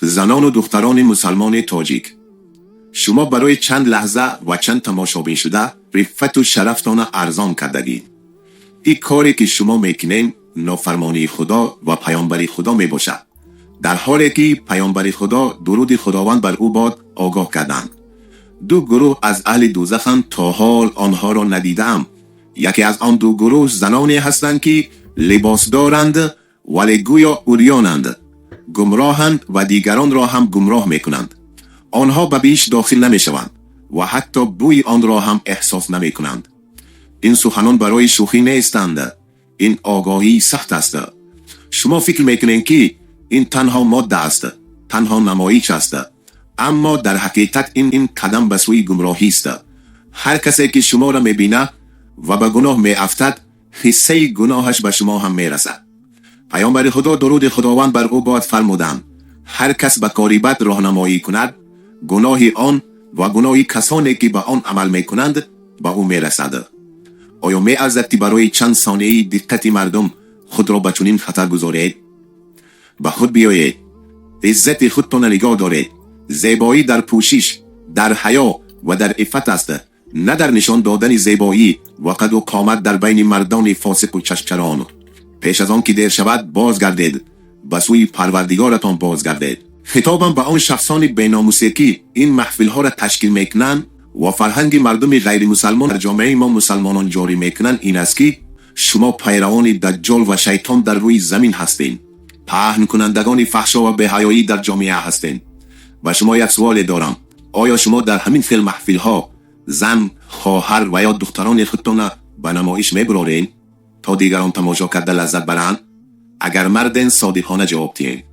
Занону духтарони мусалмони тоҷик, шумо барои чанд лаҳза ва чанд тамошобин шуда иффату шарафтона арзон кардагӣ. Ин коре, ки шумо мекунед, нофармонии Худо ва паёмбари Худо мебошад, дар ҳоле ки паёмбари Худо, дуруди Худованд бар ӯ бод, огоҳ карданд: «Ду гурӯҳ аз аҳли дӯзаханд, то ҳол онҳоро надидаам. Яке аз он ду гурӯҳ заноне ҳастанд, ки либос доранд, вале гӯё урёнанд, гумроҳанд ва дигаронро ҳам гумроҳ мекунанд. Онҳо ба биҳишт дохил намешаванд ва ҳатто бӯи онро ҳам эҳсос намекунанд». Ин суханон барои шӯхӣ нестанд, ин огоҳии сахт аст. Шумо фикр мекунед, ки ин танҳо мода аст, танҳо намоиш аст, аммо дар ҳақиқат ин қадам ба сӯи гумроҳист. Ҳар касе, ки шуморо мебинад ва ба гуноҳ меафтад, ҳиссаи гуноҳаш ба шумо ҳам мерасад. Паёмбари Худо, дуруди Худованд бар ӯ бод, фармуданд: «Ҳар кас ба кори бад роҳнамоӣ кунад, гуноҳи он ва гуноҳи касоне, ки ба он амал мекунанд, ба ӯ мерасад». Оё меарзад, ки барои чанд сонияи диққати мардум худро ба чунин хатар гузоред? Ба худ биёед, иззати худтонро нигоҳ доред. Зебоӣ дар пӯшиш, дар ҳаё ва дар иффат аст, на дар нишон додани зебоӣ ва қаду қомат дар байни мардони фосиқу чашмчарон. Пеш аз он ки дер шавад, бозгардед, ба сӯи Парвардигоратон бозгардед. Хитобам ба он шахсони беномусе, ки ин маҳфилҳоро ташкил мекунанд ва фарҳанги мардуми ғайримусалмон дар ҷомеаи мо мусалмонон ҷорӣ мекунанд, ин аст, ки шумо пайравони Даҷҷол ва Шайтон дар рӯи замин ҳастед, паҳнкунандагони фаҳшо ва беҳаёӣ дар ҷомеа ҳастед. Ба шумо як суоле дорам: оё шумо дар ҳамин хел маҳфилҳо зан, хоҳар ва ё духтарони худтона ба намоиш мебуроред, то дигарон тамошо карда лаззат баранд? Агар марден, содиқона ҷавоб диҳед.